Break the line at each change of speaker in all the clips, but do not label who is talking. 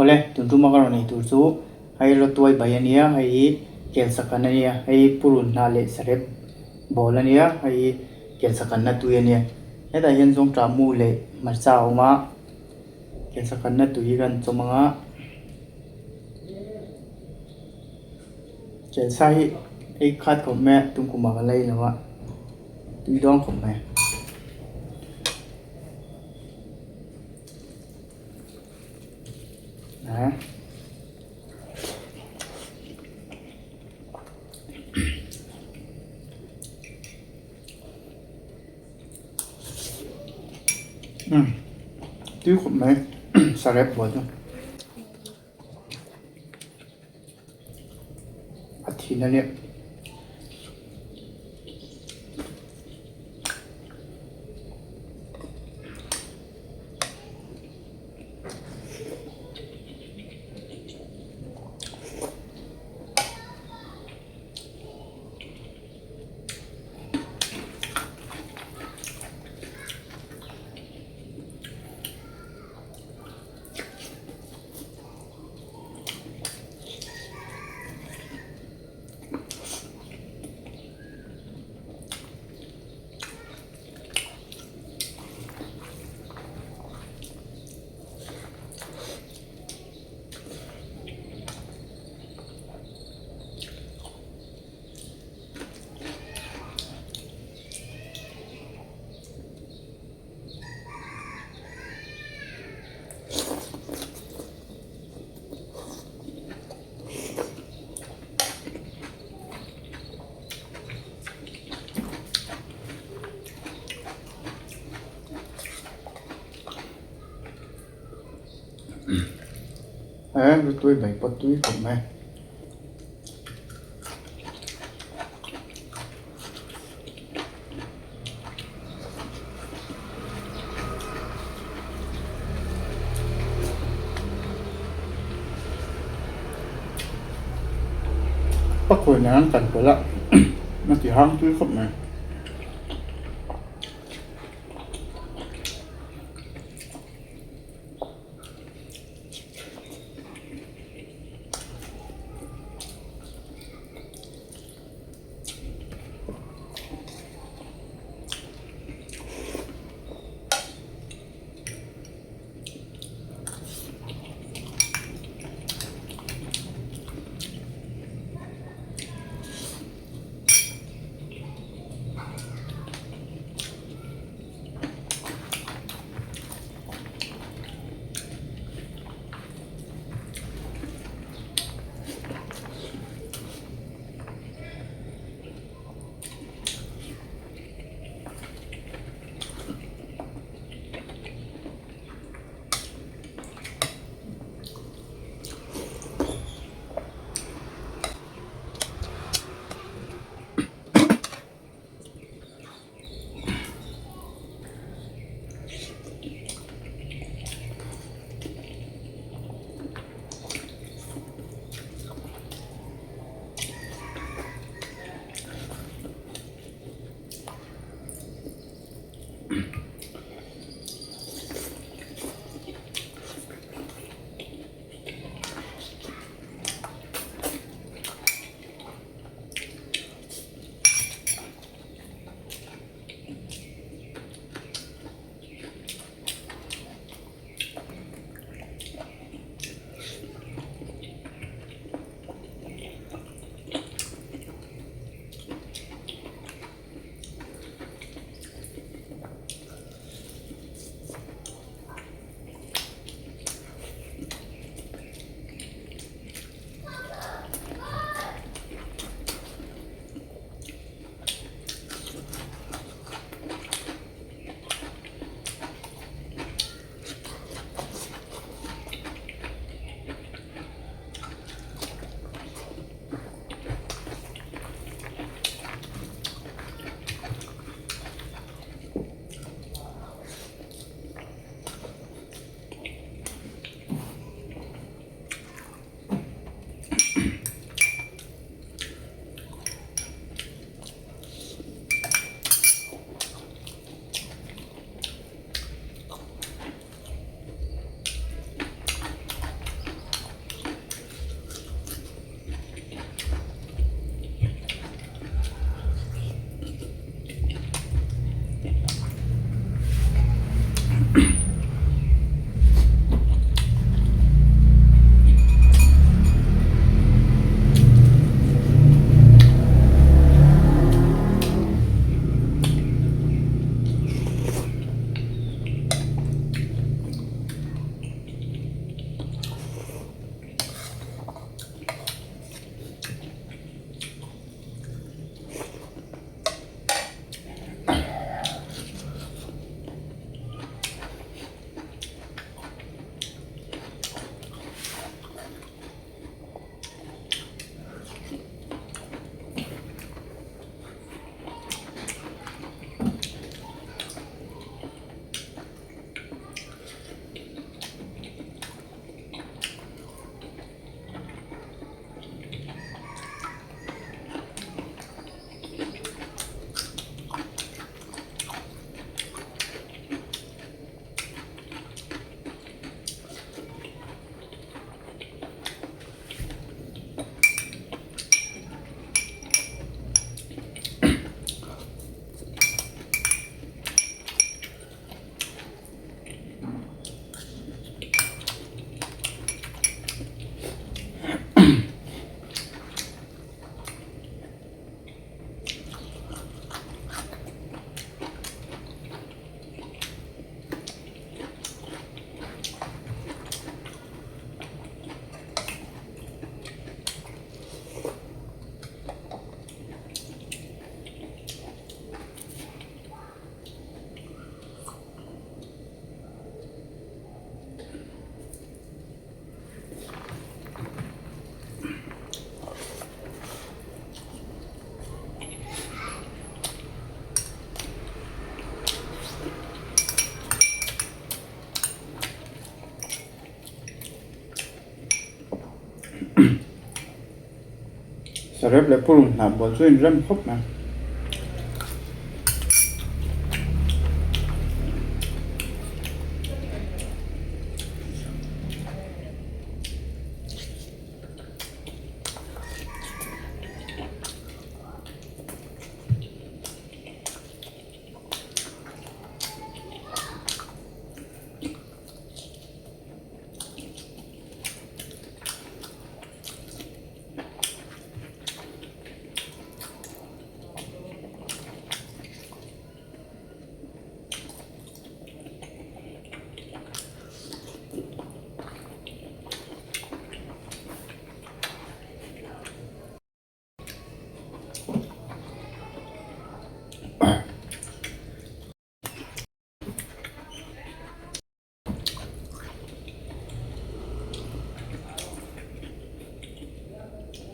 Awle, tun tuma ka rawn ei tur chu hei rawtuai bai a nia, hei hi kelsakan a nia, hei hi purun hnah leh sarep bawl a nia, hei hi kelsakanna tui a nia. Hetah hian zawngṭah mu leh hmarcha a awm a, kelsakanna tui hi kan chawm ang a, kelsa hi ei khat khawp mai a, tum kumah ka la ei lo a, tui dawn khawp mai. Umm tui khawp mai sarep buai chu a thin a nia. He rawtuai bai pawh tui khawp mai. Pakhawi nen an kan pawlh a a ti hang tui khawp mai. Sarep leh purun hnah bawl chu inrem khawp mai.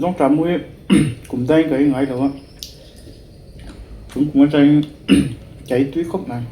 Zawngṭah mu hi kum daiin ka ei ngai lo a, kum kum atangin ka ei tui khawp mai.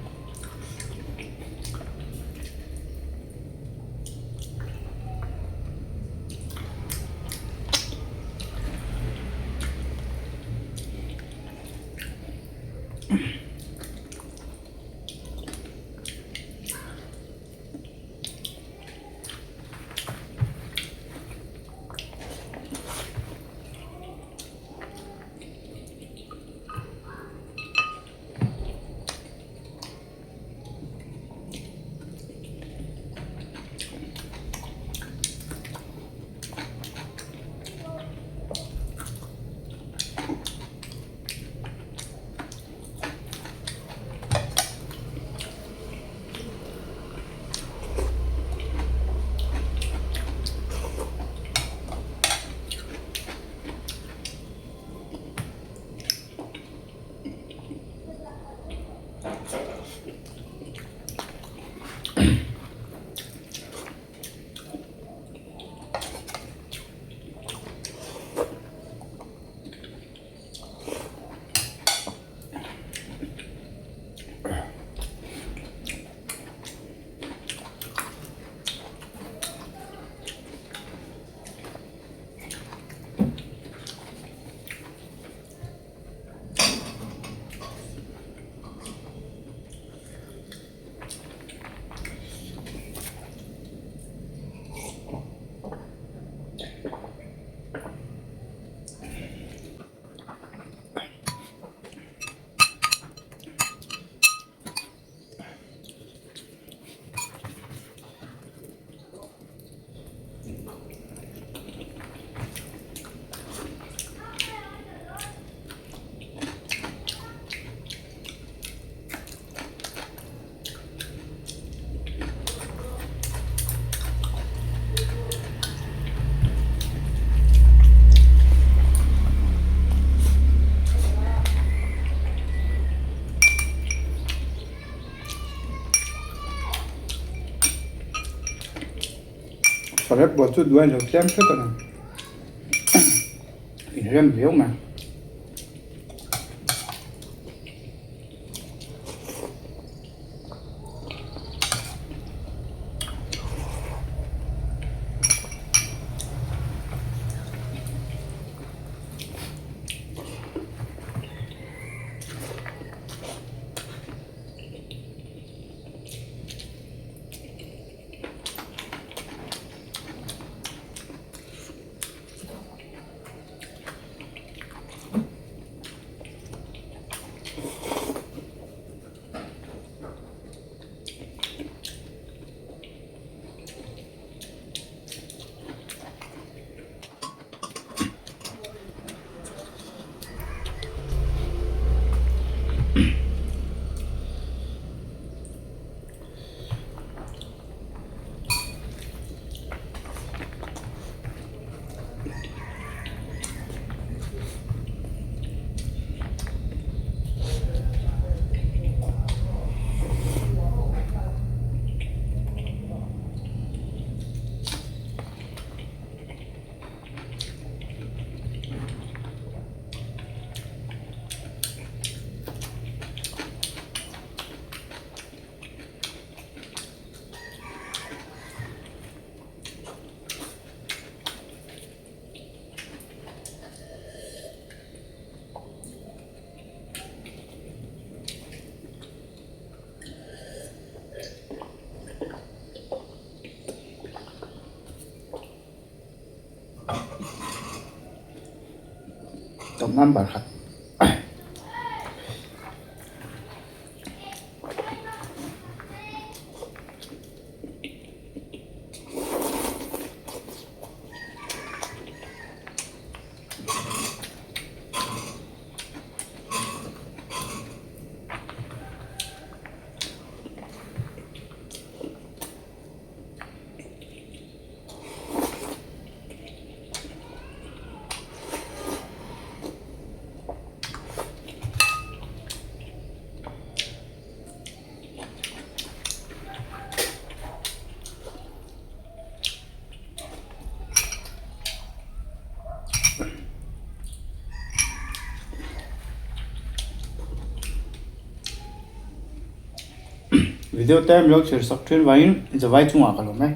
Sarep buah chu duai lo tlem hret a ni. Inrem viau mai. Tawp nan barkhat. Video te min lo chhir sak thin vangin zavai chungah ka lawm e.